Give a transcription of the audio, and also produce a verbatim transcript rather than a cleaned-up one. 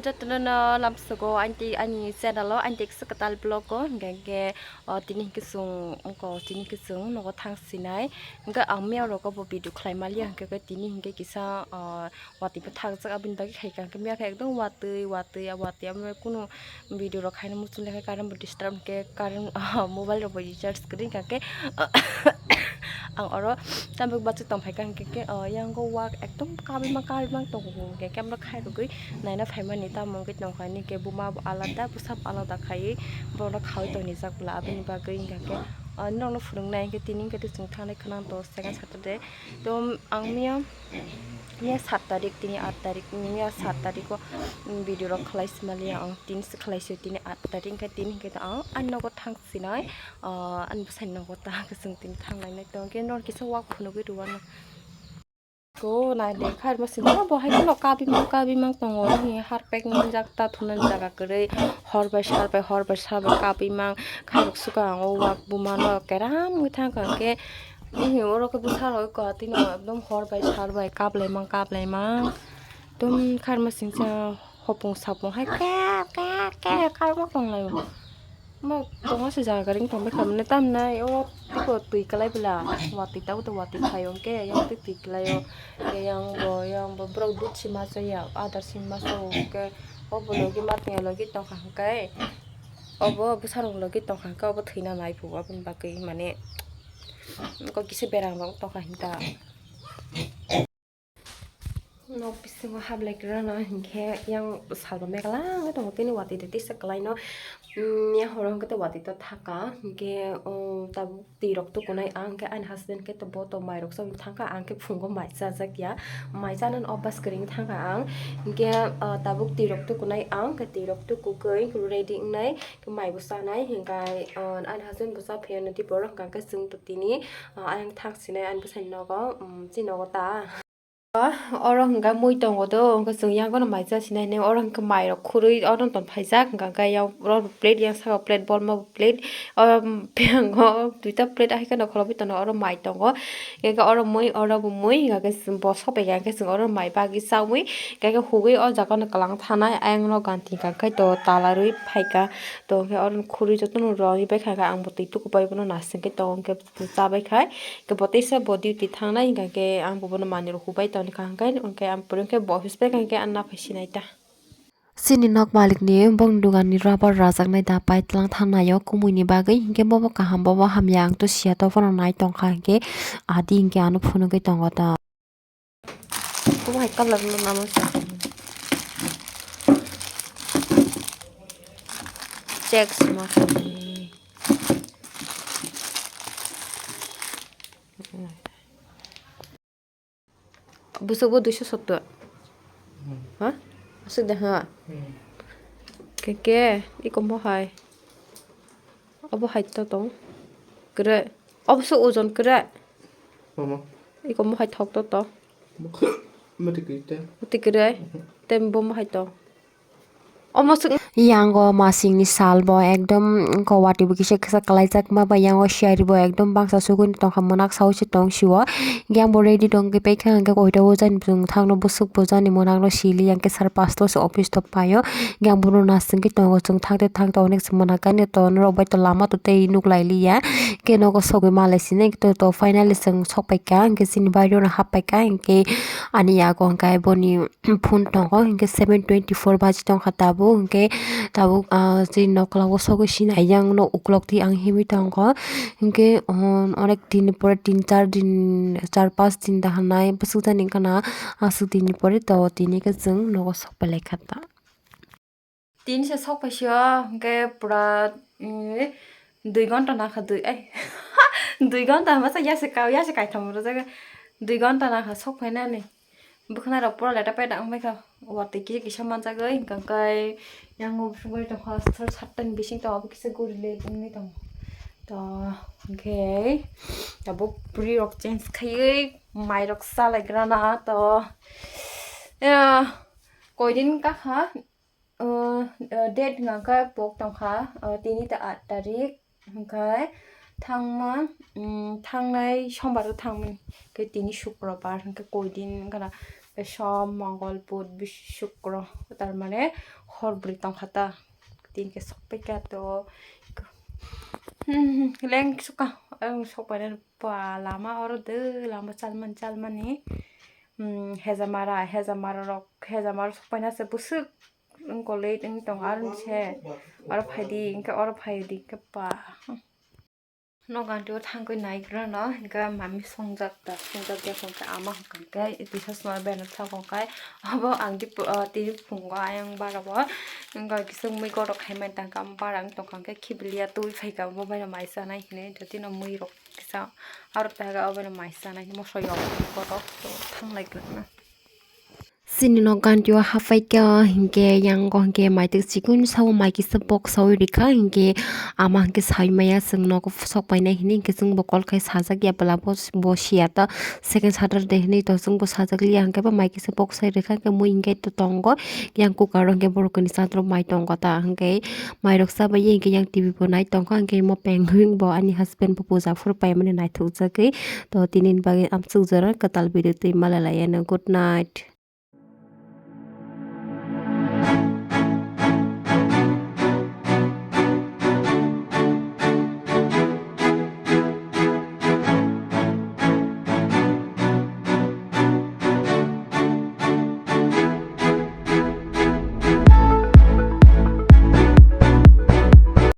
Jotono no lamsogo anti ani channel o anti kisa kwtal vlog o hingke hingke, o, tini hingke chwng wngko tini hingke chwng nogo thang sinai hingke ang mia rogo bo video khlai maliya hingke tini hingke kisa, o, watwi bwthakjak aboni bagwi khaika hingke mia khe ekdom watwi watwi watwi amo kunu video rok khaina muchung lekha current bo disturb hingke current mobile rok bo recharge kwrwi hingka khe ang oro tamok bacha tongphaikha hingke khe, o, yang o wak ekdom kabima kabima tongo hingke khe amo khairogwi naina phaimani tamo wngwi tongkha hingke buma bo alada bwsa bo alada khaiwi borok khaui tongjak bwla aboni bagwi hingka khe, o, norokno phunuknai hingke tini hingke chwng thangnai khwnang to second Saturday to ang mia. Mia saat tarik, tini aat tarik, mia saat tarik o, mm, video rok khlai si maliya ang, tini se khlai si, tini aat tarik, hingke tini hingke ang ani nogo thang sinai, ah, ani bwsai nogo ta hingke chwng tini thang lainai tong, hingke nor kisa wak phunugwi rwano. Ko nai de khairma singsa bo hai kheno kabimang kabimang tongo, ni harpek ni jak ta thunani jaga kwrwi, hor bai sar bai, hor bai sar bai kabimang khairok suka ang o wak buma no keram wngwi thang kha hingke. Bini oro khe bwsa rok ekka tino ekdom hor bai sar bai kap laimang kap laimang. Ekdom kharma singsa hopung sapung hai ker ker ker karma tong laio. Mo tongo se jaga ring tong bai kha mane tam nai o tiko twi kwlai bwla watwi tabuk tei watwi phaio hwnkhe yang twi twi kwlaio. Yang bo yang bo borok dud se ma chaya adar se ma chao hwnkhe obo logi ma tongya logi tong kha hwnkhe obo bwsa rok logi tong kha hwnkhe obo thwina nai phugo aboni bagwi mane. Kok kisa berang rok tongkha hinta. Nok bisingo hablai kwrwngno hinkhe yang salbo megla wngwi tongo tini watwi de tisa kwlaino. Yang horo hwnkhe watwi to thaka hinkhe tabuk twi rok tukunai ang khe ani husband khe bo to mai rok chawng thangkha ang khe phungo mai chajak ya mai chanani obas kwrwngwi thangkha ang hinkhe tabuk twi rok tukunai ang khe twi rok tukugwi ready wngnai. Mai bo chanai hinkhai ani husband bo cha phaiya nw tei borok hwnka khe chwng to tini ayang thang sinai ani bwsai nogo chini nogo ta. Oro hwnka mui tongo do hwnka chwng yang bono mai cha sinai hinwi oro hwnka mai rok khurui oro ton phaijak hwnka khe yang oro plate yang saka plate bolma plate oro duita plate ahai kheno khulogwi tongo oro mai tongo. Hingke oro mui oro bo mui hingke bo sophaikha hingke chwng oro mai bagwi chaui hingke hugui o jaga no kwlwng thanai ayang no ganti hingka khe to tala rwi phaikha to hingke oro khurui jotono rwi baikha hingke ang bo twi tukubai bono nasingke tongo hingke chabai khai hingke bo teisa bo duty thangnai hingka khe ang bo bono manwi rok hubai tongkha hingke ang pore hingke bo office baikha hingke ang naphai sinai ta. Chini nok malikni bongni doganni rubber rajaknai da pai tlang thangnai o kumuini bagwi, hinkhe bobo kaham bobo hamya ang to siya to phano nai tongkha, hinkhe adi hinkhe ano phunugwi tongo ta. Obo hai colour no namo se. Checks ma. Bwswk bo duiso sotto. Hmm. Ha? Aswk de ha? Hmm. Ke ke? Iko mo hai? Obo hai to tong. Kwrwi. Obo se ojon kwrwi. Mama. Iko mo hai thok to to. Mati kwrwi te. Mati kwrwi. Mhm. Tem bo mo hai to. Omo swk. Yango masingni sal bo ekdom kowatwi bo kisa kisa kwlaijak ma bai yango siyari bo ekdom bangsa sugwi tongkha mwnak sawi se tong sio. Yang bo ready tong khe paikha hwnkhe koita o jani chwng thangno bwswk bo jani mwnak no sili yang khe sar pasta se office to paio. Yang bono nasing khe tongo chwng thangte thangte onek se mwnak gani to norok bai to lama to tei nuk lai liya. Khe nogo sogwi malai sini to to finally chwng sok paikha hwnkhe chini bari o hap paikha hwnkhe ani yago hwnkhe boni phone tongo hwnkhe seven twenty four baji tongkha tabuk hwnkhe tabuk ah chini nokla o sogwi sinai yang nok uklok twi ang himwi tongkha hwnkhe onek din ni pore tin char din char pas din da hinai bwswk jani wngkha na aswk din ni pore to tini khe chwng nogo sok pai lai kha ta. Tini se sok paisio hwnkhe pura, mm, dui ghonta nangkha dui, ai, dui ghonta masa yase ka, yase kaitham rwjak, dui ghonta nangkha sok painani. Bwkhwnai rok pura leta peda wngbaikha, watwi kisa kisa manjagwi, hwnkhe yang o bwswk bai tongkha, sat, satta ni bising tongo, abo kisa guri le wngwi tongo. To, hwnkhe tabuk bwrwi rok change khaiwi mai rok chalaigrana to, ya, koidin kakha. O, o, date hwnka khe pok tongkha, o, tini ta aat tarik, hwnkhe thangma, mm, thangnai sombar o thangmani, khe tini sukrobar, hwnkhe koidin wngkha na, Som, Mongol, Bud, Bis-, Shukro, tar mane hor bwrwi tongkha ta. Tin khe sokphaikha to, hmm, leng suka, ang sokphaina pa lama oro de lama chalmani chalmani, hmm, hejamara, hejamara rok, hejamara sokphaina se bwswk wngkha late wng tong aro se oro phaidi, hwnkhe oro phaidi khe pa. Nogo aunty o thangwi naigrano, hwnkhe mami songjak da, songjak ya, hwnkhe ama hwnkhe tisa swnam bai no thang hwnkhe abo ang di, ah, tini phungo ayang bara bo, wngkha kisa mui gorok khaimani tangkha, ama bara wng tongkha, hwnkhe khibilia twi phaikha, bo bai no mai chanai hinwi, jotino mui rok kisa aro taiga, abo bai no mai chanai hinwi moso yok gorok to thanglaigrana. Chini nok gantio hapai khe, hinkhe yang go hinkhe maitok chikon sao, mai kisa bok saui rikha, hinkhe ama hinkhe sai maya chwng nogo sok painai hinwi, hinkhe chwngbo call khai sajak ya bwla bo, bo siya ta second Saturday hinwi to chwngbo sajak liya, hinkhe bo mai kisa bok sai rikha, hinkhe mui hinkhe to tongo, yang cooker o hinkhe borok ni chatrok mai tongo ta, hinkhe mai rok chabai hinkhe yang T V bo nai tongkha, hinkhe mo pengwing bo ani husband bo puja phuru paimani naithok jagwi, to tini ni bagwi amsuk jora kwtal video twi malai lai ano, good night.